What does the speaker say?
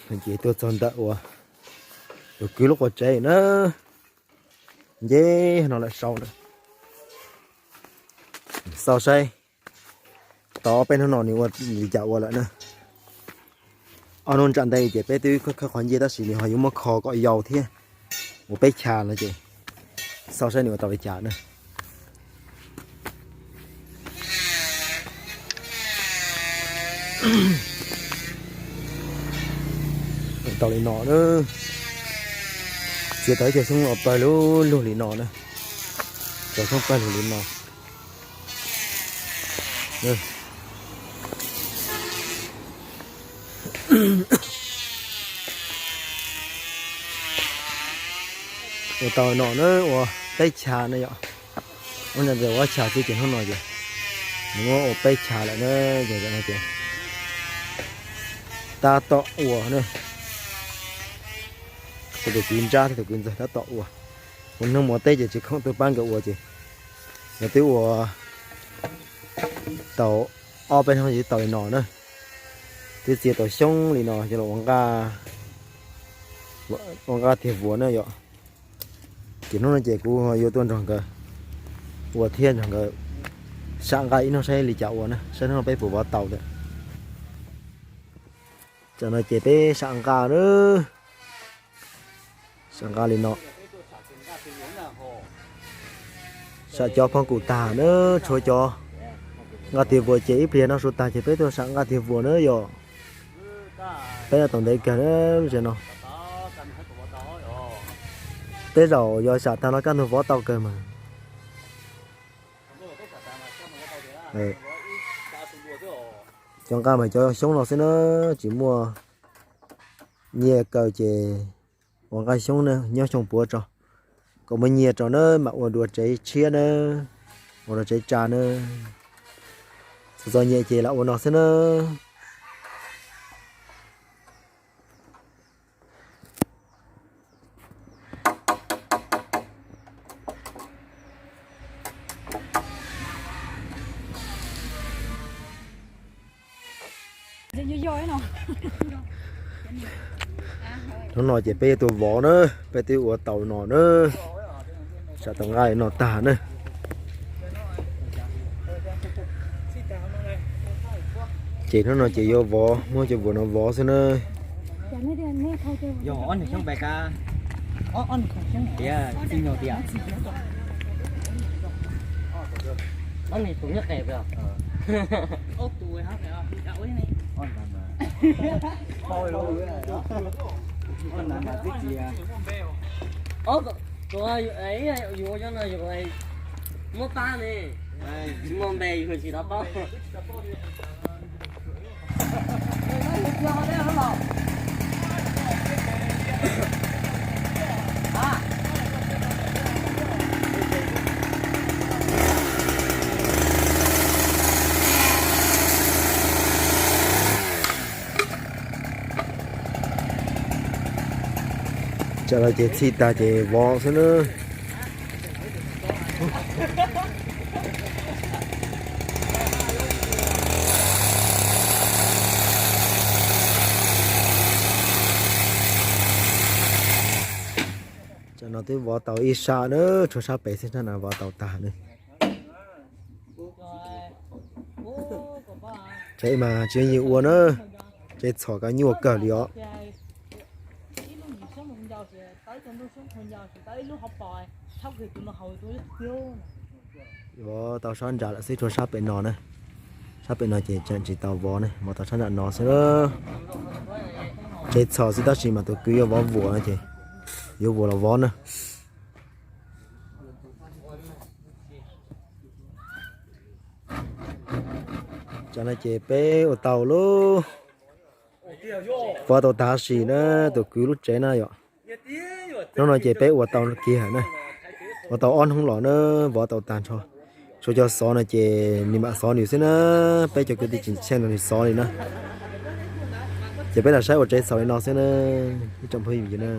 Ces tuaj txog ntawm uas tus kwv lub quas tsev na, nce no lawm sau na. Xauj saib tau ob peb hnub no nws ua li cas ua lawm na. Ob hnub ntsam ntej ces peb twb khawb qhov ncej tab sis nws ho yuav muab kho kom yau thiab, ua peb chav no ces xauj saib nws ua tau li cas na. Tau li no na, txiav tau ib co xyoob los pawg lug lug li no na, cov xyoob pawg lug li no. Ua tau no na, ua peb chav na yom. Ua ntawd ua chav xwb ces hnub no ces nws muab ua peb chav lawm na, ces tab tom ua na. Tus kwv Ntsab thiab tus kwv Ntxawg tab tom ua. Ua neeg mus teb ces tsis khoom tuaj pab nkawd ua ces nkawd twb ua tau ob peb hnub twb tau li no na. Twb txiav tau xyoob li no coj los ua nqaj tiag vuas na yom. Ces hnub no ces kuv yuav tuaj nrog nkawd ua thiab nrog nkawd sam nqaj ib hnub saib li cas ua na, saib hnub no peb puas vov tau thiab. Tsam no ces peb sam nqaj na, sam nqaj li no. Sam cov phoob kum tag na, tshuav cov nqaj tiag vuas ces ib pliag no su tag ces peb tuaj sam nqaj tiag vuas na yom. Peb no tau ntev kawg na, lub tsev no. Tej zaum yog sam tag no kaj ntug vov tau kawg mas. Cov nqaj mas cov xyoob no xwb na, tsis muaj nyiaj kaw ces ua nqaj xyoob na, nyob xyoo puav tso, kom muaj nyiaj rau na mam ua dua tsev tshiab na, ua dua tsev tsa na. Txom txom nyem ces lam ua no xwb na. Hnub no ces peb yuav tuaj vov na, peb twb ua tau no na, sam tau nqaj no tag na. Ces hnub no ces yuav vov, muab cov vuas no vov xwb na. Muab pab ne, tsis muaj npe yus tsis tau paub. Tsam no ces txhij tag ces vov xwb na. Tsam no twb vov tau ib sab na, tshuav sab pem xwb, sab no vov tau tag na. Tsev mas tsis yeej ua na, tsev txhom kab nyuaj kawg li os. Yuav tau sab ntsa lawm xwb, tshuav sab pem no na. Sab pem no ces tseem tsis tau vov ne, vov tau sab nram no xwb. Tsev txhom xwb tab sis mas tus kwv yuav vov vuas no ces yuav vuas los vov na. Tsam no ces peb ua tau lub, vov tau tag sim na, tus kwv lub tsev na yom. Hnub no ces peb ua tau kiag na, ua tau ob hnub los na, vov tau tag nrho. Tshuav cov xov no ces nws mam xov nws xwb na, peb cov kwv tij tsis tsheej nrog nws xov li na. Ces peb los saib ua tsev txhom li no xwb na, ib tsoom phooj ywg na.